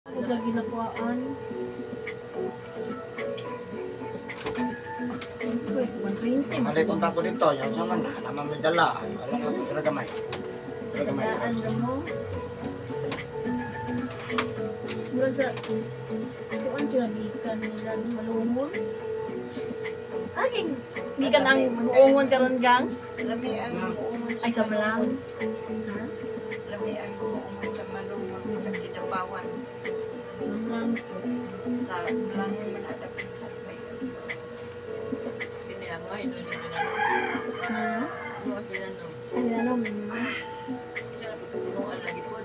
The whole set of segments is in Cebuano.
Ako sa ginakuhaan. Uy, 120. Ang litong tako dito, yung sa man, naman may dala. Wala na, tira gamay. Tira gamay. Tagaan na mo. Murag sa kuan siya gikan nila malungon. Aking gikan ang buongon karon gang. Lami ang buongon Ay sa malang. Ha? Lami ang buongon sa malungon sa Kidapawan. Malang. Sa Malangon man adapitan pa yun. Kini mo ay doon yung ginano. Ha? Mo ang ginano. Ay ano? Siya na pagkapunuan lagi po.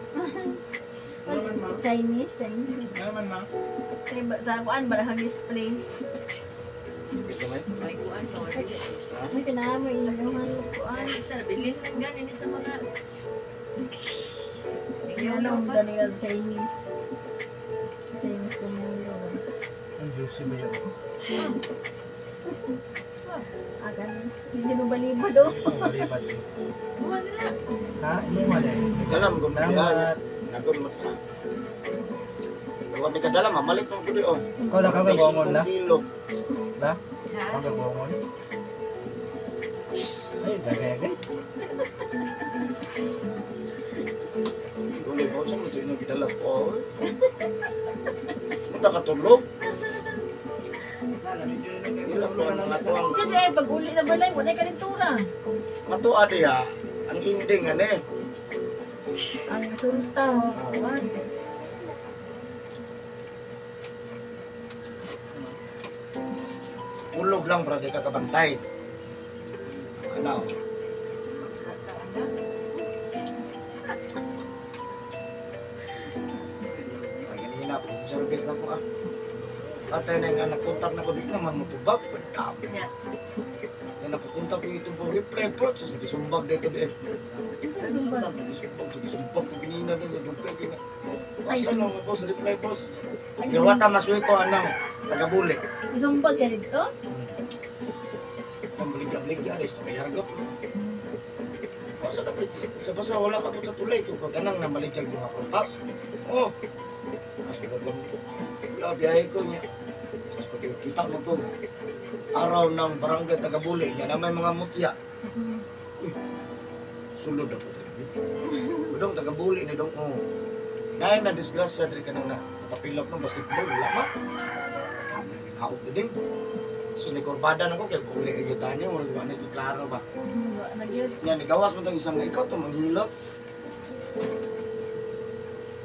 Chinese, Chinese. Naman ma. Kay sa kuan ba ang display? Gamay. May kuan no. May kinamo inyong kuan. Isa bilin lang gani ni sa mga. Ano, Daniel Chinese. Chinese kumulo. Ang juicy ba yun? Agan, hindi mo balibad oh. Ang balibad. Buwan nila. Ha? Inuman eh. Nagdalam, gumaya. Salamat. Nagun mo ta. Gawa may kadala, mamalik mo ko di oh. Ikaw lang ka ba bongon la? Kilo. La? Ha? Ikaw ba bongon? Ay, gagay. Uli ba, saan mo ito yung gidalas ko? Munta katulog. Ilang pa yung mga tuang. Kasi ay pag uli na balay, wala kalintura. Matuwa diya, ang ending ano eh. Ang resulta, oh. Kuan. Ulog lang para di ka kabantay. Ano? Magkakaana. Ay, ganina, pag service na ko ah. Atay na nga, nagkontak na ko, di naman mo tubag. Dami. Yeah. Na nakakontak ko itong po, reply po. So, sige, sumbag dito di. Unsa sumbag? Sige, sumbag, sige, sumbag ko ganina din. Dugay gina. Ay, Asa na mo, boss? Reply, boss. Ay, Diwata maswito, anang, tagabuli. Sumbag siya dito? Ang baligya-baligya, alis, may hargap. Basta na sa basta wala ka po sa tulay kung pag anang na maligyag mga prutas. Oh. Kasulod lang. Wala biyahe ko niya. Sa pag kita mo ko araw ng barangay Tagabuli niya na may mga mutya. Sulod ako diri. Udong Tagabuli ni dong oh. Naay na disgrasya diri kanang na katapilok ng basketball wala ma. Kami haot na din. Sus ni kurbada na ko kay uli ang kita niya wala wa na klaro ba. Wala na gyud. Nga nigawas mo tong isang ikaw to manghilot.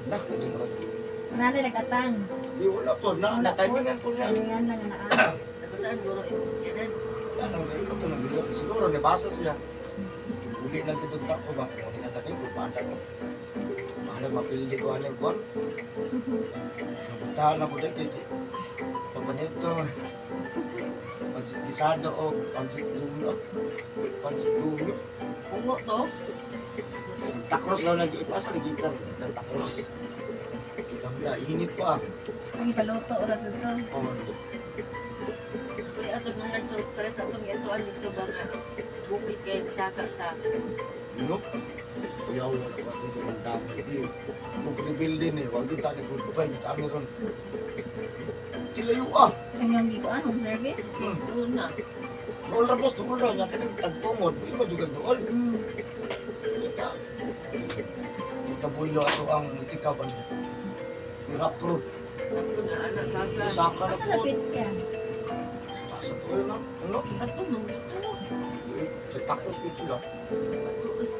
Nah, hindi mo rin. Nanay nagatang. Di wala po na Wala na timingan ko niya. Timingan lang nga naa. Nabasaan guro imong sakyanan. Wala nang ikaw to naghilot. Siguro nibasa siya. Uli na gidunta ko ba? Uli na tatay ko paanda ko. Mahalag mapildi ko anong kuwan. Nabuntahan na ko dahil kay Papanito. Pansit gisado o pansit lulo. Pansit lulo. Ungo to. Santa Cruz lang nag-ipa sa nagikan. Santa Cruz. Ilang init pa. Ang ipaluto ora dito. Oh, Uy, ato nung nagsuot para sa atong ituan dito ba nga bukid kay saka ta. No? Kuya, wala ko ato yung mandamay. Di, kung rebuild din eh, wag yung tani goodbye, yung tani ron. Tilayo ah. Ang yung gikuan home service? Doon na. Dool ra boss, dool ra. Nga kanang tagtungod, iba juga dool. Kita. Di ka builo ato ang tikaw ba niya. Hirap ro. Ako na anak saka. Saka na Asa po. lapit ka? Asa to yun ah. Ano? Ato nung dito. Sa takos yun sila. Ato eh.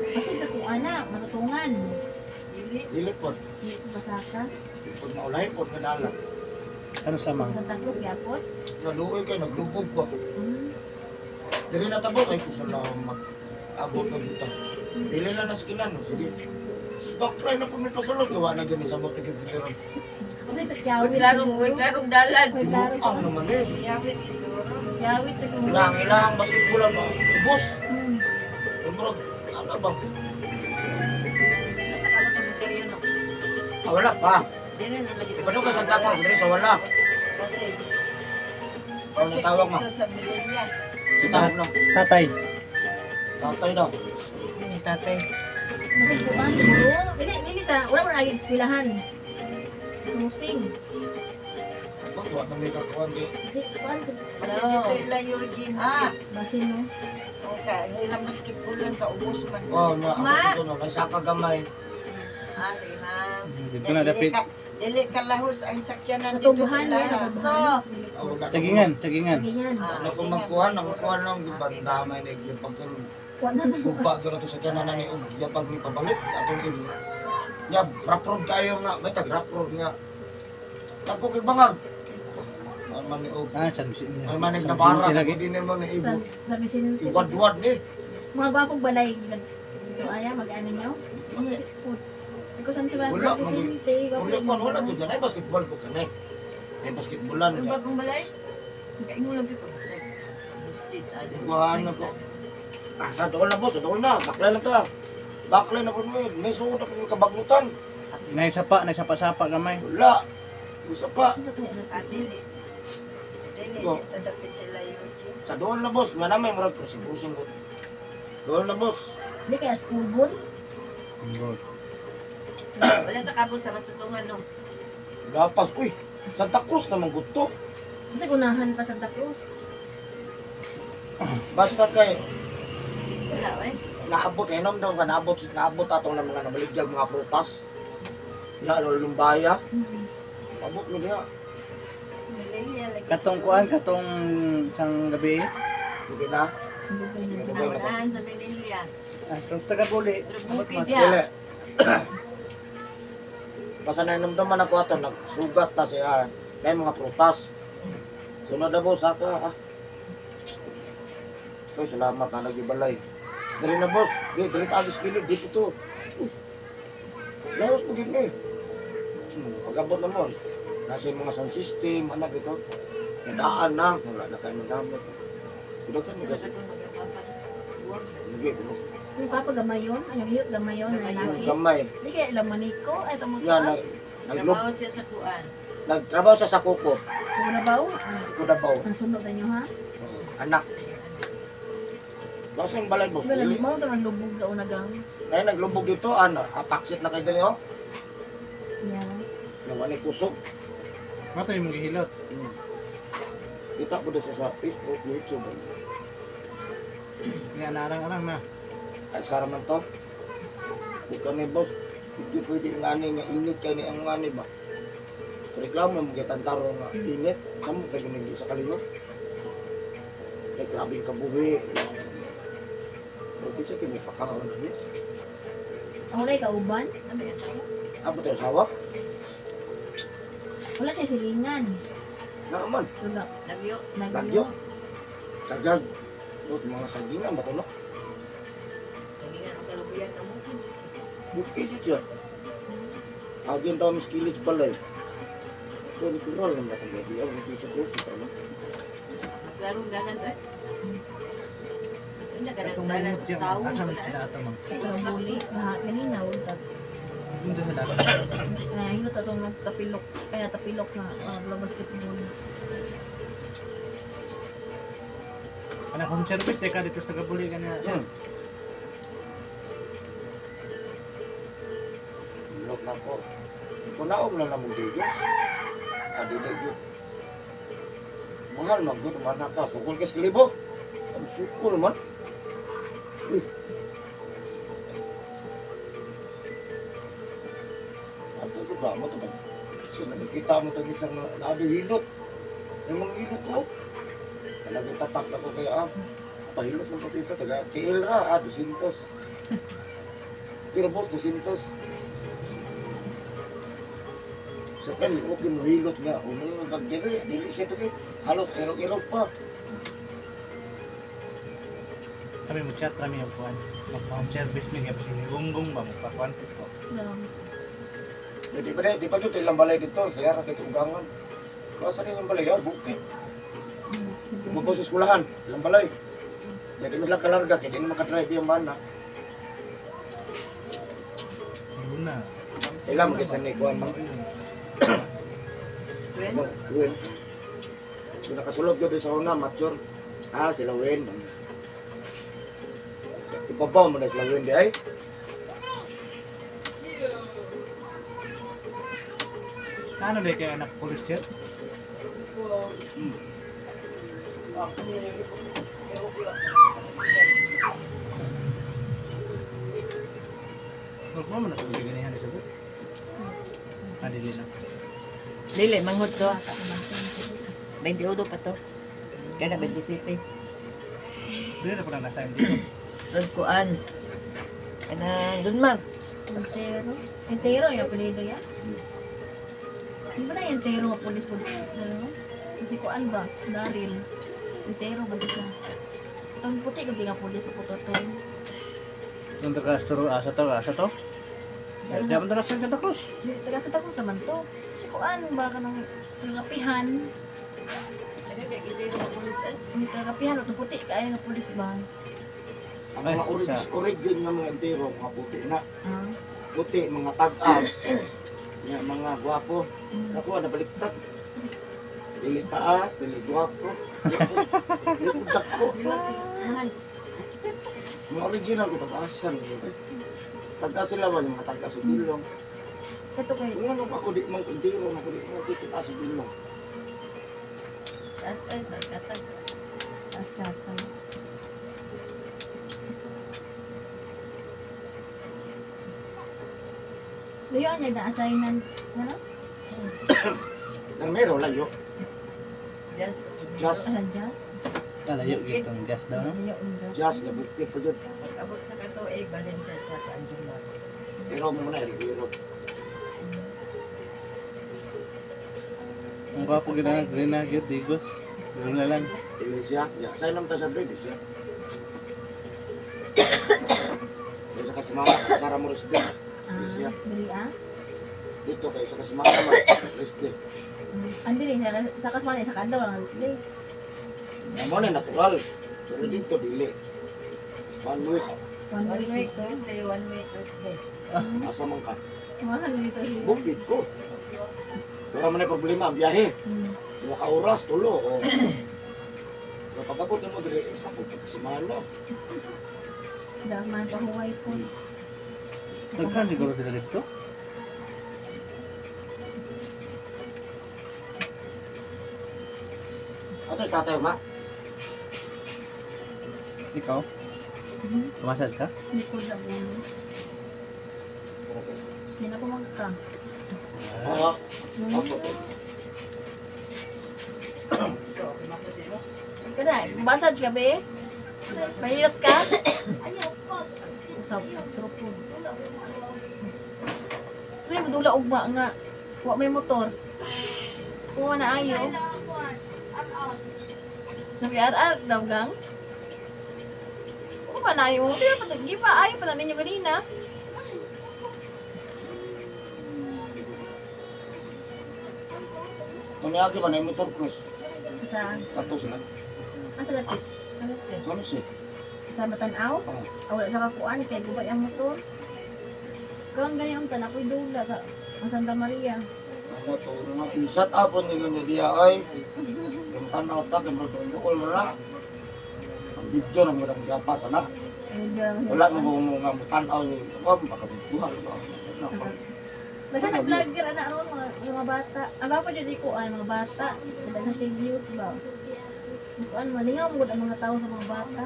Basta sa kuan na, malutungan. Dili. Dili po. Hindi ko basaka. Pag maulahin po, nga dalan. Ano sa mga? Santa Cruz gyapon. Naluoy kayo, naglubog ba? Diri na tabo kay ko salamat. Abot na dito. Dili lang na skinan. Sige. Backline na po may pasulod. Gawa na gani sa mga tigil dito ron. Ano sa Kiawit? Uy, klarong, uy, klarong dalan. Uy, klaro. Ang naman eh. Yawit siguro. Kiawit siguro. Ilang ilang basketball ang ubos. Umrog. Ano ba? Nakakamot ang baterya no. Ah, wala pa. Dili na lagi. Iba ka Santa Cruz, dili sa wala. Kasi Ano kasi tawag mo? dito sa Melilla. Kita mo na. Tatay. Tatay daw. Ni tatay. Masig kuan siguro. Dili dili sa wala mo na eskwelahan. Kusing. Ako, wa man may kakuan di. Di kuan sa Kasi dito ila Eugene. Ah. Basin no. Okay, ang ilang basketballan sa ubos man. Oh, nga Ma. ako to na saka gamay. Ah, sige ma'am. Dito na dapit. Dili ka lahos ang sakyanan Sa dito sa tubuhan ilaha. yan sa So, tubuhan. Ah, wala. Sagingan, sagingan. Sagingan. Ah. Ano ko magkuhan, ang kuhan lang gibandamay na gyud Kuan na na. guba gyud ato sa kanan ni og yapag ni pabalik atong ib. Ya rough road kayo nga, may tag rough road nga. Dagko kay bangag. Ay man ni og Ah, San Vicente. ay man San nabara Vicente lagi. ko din mo ni Sa ibo. sa Vicente. Iwadwad ni. Mga gwapong balay dito aya mag-ano nyo. Ikaw saan sa Wala, Vicente? Wala kuan wala jud ay basketball ko kanay. Ay basketballan Ang nga. bagong balay? Kaingo lang ko. Kuhan ako. Ah, sa dool na boss, sa dool na. Baklay na ta. Baklay na po mo. May suot ako ng kabaglutan. Naisapa, naisapa-sapa gamay. Wala. Isa pa. Ah, dili. Dili Go. dito dapit sila Eugene. Sa dool na boss, nga naman murag prusing-prusing ko. Dool na boss. Hindi kaya skubon. Good. Wala ta kabot sa matutungan no. Lapas, uy. Santa Cruz naman gusto. Kasi gunahan pa Santa Cruz. Basta kay Wala eh. naabot eh daw ka naabot naabot atong ng mga nabaligyag mga prutas. Ya lo lumbaya. Abot mo diha. Mililya lagi. Katong kuan, katong isang gabi. Hindi na. Hindi na. Naunahan sa Manila. Ah, katong sa Tagabuli. Pero bukid Dili. diha. Basta nainumduman ako ato nagsugat ta siya. Dahil mga prutas. Sunod na boss aka ah. Uy, salamat na nagibalay. Dali na boss. Di, dali ta agis kilid dito to. Uy. Laos po gid ni. Pag-abot na mo. Nasa yung mga sound system, anak ito. Nadaan na, wala na kayo magamit. Kuda ka Sa mo kasi. katong mga papa. Buwag. Hindi, boss. Yung papa gamayon, ay yung hiyot gamayon na Gamayon. laki. Gamay. Hindi kaya lamaniko, ay tamo Yan, naglup, Trabaho siya sa kuan. nagtrabaho siya sa kuko. Kuna ba? Kudabaw. Ang suno sa inyo ha? Oo, anak. Basta yung balay, boss. Wala Dili. mo ito lubog ka unagang. Ngayon, naglubog dito, ano, apaksit na kayo dali, oh. Yeah. Nawa ni kusog. Mato yung mga hilot. Kita ko doon siya sa Facebook, YouTube. Nga narang-arang na. Ay, sara man to. Ikaw ni boss, hindi pwede ang ani nga init kay ni ang ani ba. Reklamo mo kay tantaro nga init, samo kay ganun sa kalingot. Kay grabe kabuhi. Pero kinsa kay mo pakaon ani? Ang wala kauban, Ano yan? Abot tayo sawa? wala siya silingan. Naaman. Luga, Lagyo. Lagyo. Tagag. Lot mga sagingan ba to no? Sagingan ang kalubuyan ang bukid. Bukid jud siya. Agin taw mis kilid balay. Ito ni Kural naman akong gabi. Ang hindi sa kurso pa no? Maglarong dalan eh. Wala ka Katong dalan may mutya. tao. Asa man Wala. sila ato mang. Sa buli, ha, ganina, wag tag. Doon sa dagat. Na hilot atong nagtapilok, ay natapilok na uh, basketball. Anak home service teka dito sa Tagabuli kanya. Lot na ko. Kung naog na lang mong digos. Ah, dili gyud. Mahal man gud man na ka. Sukol kay libo. Ang sukol man. Uy. Ato ko ba mo to ba? Sus nakikita mo tag isang labi hilot. Yung mga hilot oh. Talagang tatak na ko kaya ah. Pahilot mo pati isa taga KL ra ah 200. Pero boss 200. Sa kan okay mo hilot nga umingon kag dili dili siya dili halot irog-irog pa. Kami mo chat rami ang kuan. Magpa home service mi gyud si gunggong ba mo pa kuan. Yeah. Di ba di pa jud ilang balay dito sa yara kay ugangan. Kasa rin yung balay, ah, bukid. Bukod sa eskwelahan, ilang balay. Di mo lang kalarga kay di na makadrive yung bana. Yun na. Ilang kay sa ni kuan man. Gwen? No, Wen. Kung nakasulod ko sa una, mature. Ah, sila Wen. Ibabaw mo na sila Wen di ay. Ano dai kay anak police sir? Mo man na tubig ganihan sa sabot. Ah, dili na. Dili, manghod to. Bata naman to. 28 pa to. Kaya na 27. Dili na pala nasa dito. Doon kuan. Kana Dunmar. Entero. Entero yung apelyido ya? Di ba na yung entero nga pulis ko? Ano? So si Kuan ba? Daryl. Entero ba di siya? Itong puti kung nga pulis o putotong. Nung taga Astro asa to, asa to. Di man taga Santa Cruz. Taga sa Cruz naman to. Si Kuan ba ka ng kagapihan? Ano kay entero nga pulis eh? Ang kagapihan o puti kaya nga pulis ba? Ang mga Ay, siya. origin ng mga entero, mga puti na. Ah. Puti, mga tag-as. Nga, mga gwapo. Ako, nabaliktad. Dili taas, dili gwapo. Dili dako. Liwat si mahal. Mga original ko, tag-asan. Tag-as sila ba? Yung mga tag-as sa bilong. Ito kay Kung ano ako, di man entero, ako di man kita sa bilong. Taas ay katag. taas katay. Layo niya na assignan. Ano? Pero meron layo. Just Just, Asan jazz? Layo gitong gas daw no. Layo ang jazz. just, nabukit pa dyan. Pag-abot sa katuig, balhin siya sa kuan Dunmar. Pero mo na, pero. Ang gwapo gid na green na gyud digos. Doon na lang. Dili siya. Ya, saya lang ta sa dili siya. Kaya sa kasimama, kasara mo rin Ah, Dili siya. dili ah. Dito kay sa kasimama, rest day. Ang dili sa sa kasmali sa kandaw lang ang dili. Amo na natural. Pero dito dili. One week, One One week week, dito. Tuesday, one week, Thursday. asa man ka. Mahal dito siya. Bukid ko. Wala man na problema ang biyahe. Duha ka oras tulo o. Pero pag-abot mo dili sa ko pagkasimana. Sa kasmali pa huway po. Nagkan siguro sila dito. Ato sa tatay ma. Ikaw? Tumasas ka? Likod sa ulo. Hindi na kumagka. Oo. Opo. Kana, basad ka be? Mahirap ka? Usap, trupo. Kasi madula ugma nga. Wa may motor. Kuha na ayo. Nabi RR daw gang. Kuha na ayo. Di pa di pa ayo pa na ninyo ganina. Tuniagi ba na yung motor cross? Sa Ato sila. asa lapit? Ano siya? Sa ano siya? Sa Batanaw? Oo. Ah, wala siya kakuan kay gubay ang motor. Kang ganyan ang tanak ko'y dula sa ang Santa Maria. Ano to? Nga, i-shut up on nila niya diya ay. Yung tanaw ta, yung rotong bukol na. Ang video ng walang gapas, ana. Medyo Wala mo kung mga mutanaw ni Ako, makabituhan. Basta nag-vlogger ana ron mga mga bata. Ang gwapo jud si kuan mga bata. Daghan kay views ba. Kuan malingaw mo gud ang mga tao sa mga bata.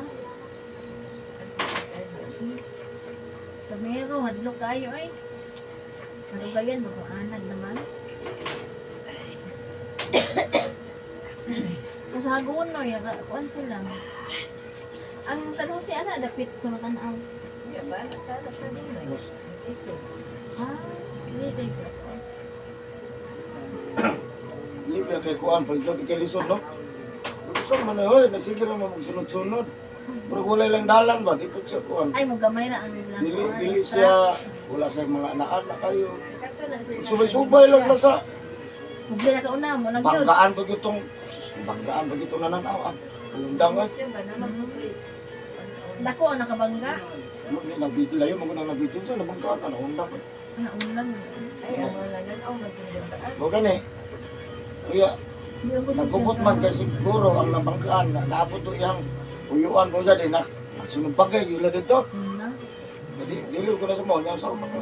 Kamero hadlok kayo ay. Marugayan ba kung anad naman? Kung sa Hagonoy, kuan sila. Ang San Jose asa dapit sa Matanaw. Di ba? Tara sa Dunoy. Iso. Ah, hindi kay ko. Hindi ba kay kuan, pag doon kay Lison, no? Gusto man na, hoy, nagsige naman magsunod-sunod. Pero wala lang dalan ba, di po siya kuan. Ay, mo gamay ra ang ilang Dili, kuan, dili extra. siya, wala sa mga anak-anak kayo. Kato na sila. Subay-subay lang na sa Mugli na kauna mo lang yun. banggaan pag itong, banggaan pag itong nananaw, ah. Undang, ah. Siya ba naman ko Dako ang nakabangga. Nag-video layo, magundang nag-video siya, nabanggaan, ano, undang. Ah, ulang. Ay, ang mga nanaw magtundaan. O gani, kuya, Di ako nagkupot man kay siguro ang nabanggaan, na naabot to iyang uyuan po siya, di na, sinumbagay, yun lang dito. Na. Dili, dili ko na sa mga, sa mga.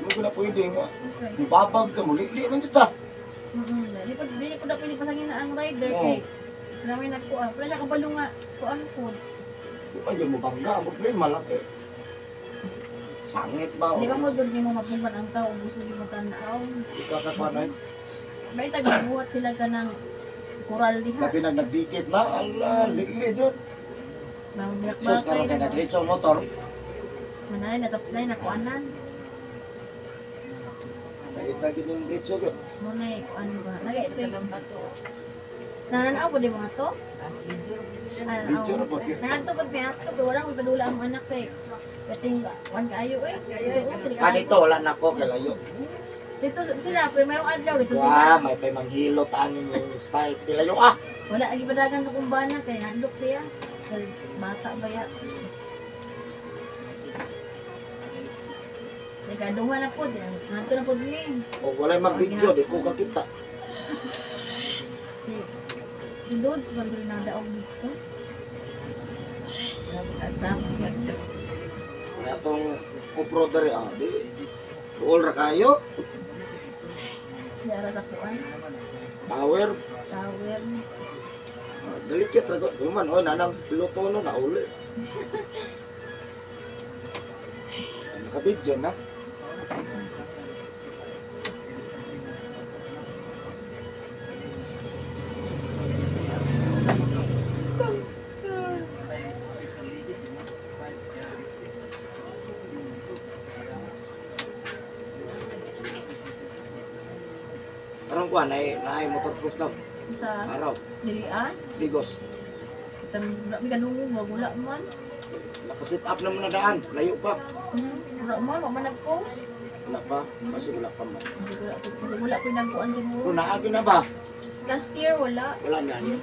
Di mo ko na pwede nga. Okay. Mubabag ka mo, li man dito. Dili ko na pwede pasangin na ang rider Oo. kay namin nagkuan. Wala siya kabalo nga kuan ko. Di ba yun mo bangga, ang problema malaki. Sangit ba? Di ba mo doon mo mapunggan ang tao gusto niyo matanaw. Ikakakuan ay. May tagbuhat sila ka ng kural diha. Labi nag nagdikit na, ala, li jud. Sus Mabakbakay karon kay na. nagdiretso ang motor. Manay natapos na nakuanan. Nakita gid yung diretso gud. Mo na kuan ba. Naga ito. Tagang bato. Nananaw po di mga to. As video. Nananaw. Video na po. Nanadto pud piato pero wala mo padula ang anak kay kating kuan kaayo eh. So, okay, Ah, dito wala na ko kay layo. Dito sila, pero merong adlaw dito sila. Wa, may pay manghilot anin yung style. Di layo ah. Wala lagi padagan sa kumbana kay handok siya. Kay bata ba ya? Nagaduha na po, ngadto na po din. O walay mag-video, di ko kakita. Si si Dudes man sila nadaog dito. May atong off-road diri ah. Di. Duol ra kayo. Yara sa kuan, Power. tower. Ah, Delikit ra gud. Human oy nanang piloto no nauli. Naka-video na. Karon kuan ay naay motocross daw Sa araw dilian. Digos. Sa mi kadungog wag wala man. Naka-set up na mga daan, layo pa. Wala man, wa man nag-post. Wala pa, kasi wala pa man. Kasi wala ko nagkuan siguro. Pero naagi na ba? Last year wala. Wala na niya.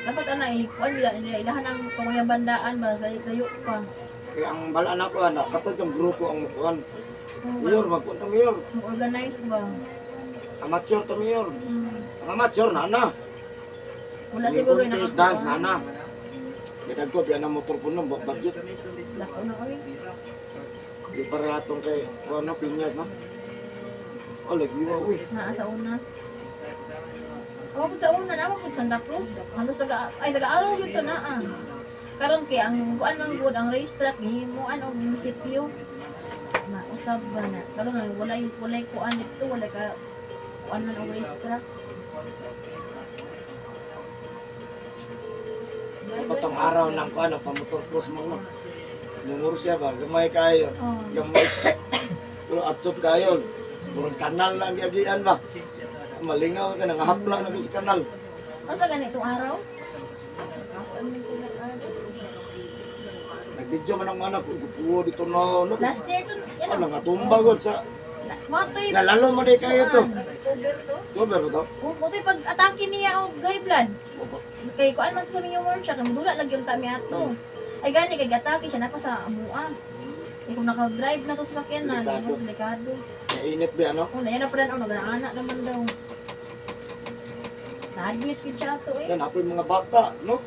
Dapat ana eh, kuan ilahan ang panguyabandaan ba sa layo pa. Kaya ang balaan ako anak, katulad yung grupo ang kuan. Hmm, Mayor, magpunta mayor. Mag-organize ba? Amateur ta mayor. Hmm. Ang amateur na na. Wala siguro yung contest dance na nakakuha. na. Gidag ko biya ng motor po nung budget. Lako na kami. Di para atong kay kuan no pinyas no. Oh, lagi wa uy. Naa sa una. Ako sa una na po Santa Cruz. Halos taga ay taga-araw gyud to naa. Karon kay ang kuan man gud ang racetrack gihimuan og munisipyo. Mausab ba na. Karon ay walay walay kuan dito, wala ka kuan man og racetrack. Dapat ang araw ng kuan ang pamotor cross mo no. Numuro siya ba gamay kayo. Oh. Gamay. Pero atsop kayo. Murag kanal na ang giagian ba. Malingaw ka nang hapla na sa kanal. Ano sa ganitong araw? Nag-video man ang mga anak ko, gupuo dito na, no? Last year to, yan Ano nga, tumba god sa, Mga to'y nalalo man di kayo to. October to. October ba to? Oh, mo to'y pag-atake niya og high blood. Opo. Kay kuan man to sa minyong siya, kay mudula lagi yung tami ato. Ay gani kay gatake siya napa sa amua. Kay kung naka-drive na to sa sakyan na, Delikado. delikado. Nainit ba ano? Oh, na yan na pala oh, nag-anak naman daw. Na-admit yun siya ato eh. Yan, ako yung mga bata, no?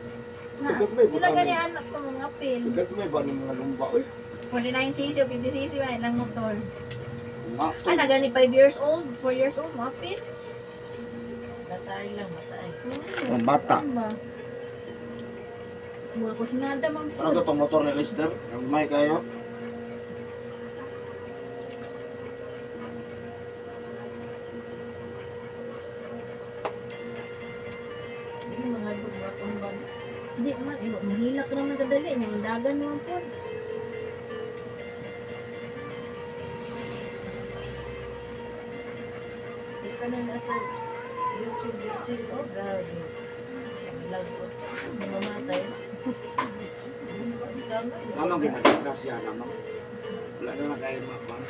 Na, Tugat may sila butang gani eh. anak pa mga pil. Tugat may ba ng mga lumba, uy? 49cc o 50cc ba ilang motor. Mga Ah, na gani 5 years old, 4 years old, mga pil. Matay lang, matay. Mga bata. Ano ba? Mura ko sinada man Ano po. ka itong motor ni Lister? Gamay kayo? Hindi mga lugwa kung bag. Hindi man, eh, mahilak naman kadali. Nya, mandagan naman po. Di ka na nasa YouTube Brazil. Oh, grabe. Lagot. Mamatay. Tama. Namang ginaganda siya namang. Wala na lang kayo mga kwan.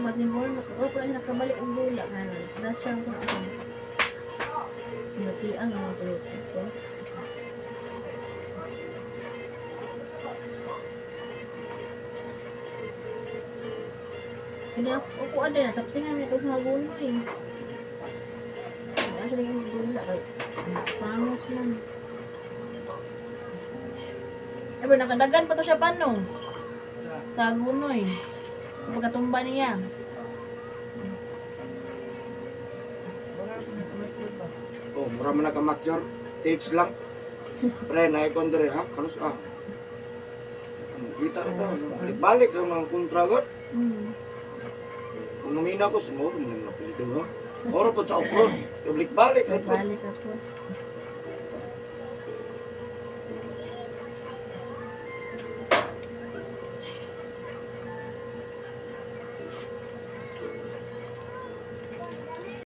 Mas ni more, wala pa lang nakabalik og gula. Nga na, snatch ang kung ako. Natiang ang mga sulot ko. Kaya ako ada na, tapos nga nito sa gulo eh. Wala siya yung gula kay pangos man. Eh, pero nakadagan pa to siya paano? Sa gunoy. Pagkatumba niya. Wala ko na kumature ba? Oh, mura man na ka mature. Age lang. Pre, naikon dere ha. Kanus ah. Kita na to. Balik-balik lang mga kontra god. Kung namina ko, sumuro mo nang napilido ha. Oro po sa off-road. Balik-balik. Balik ako.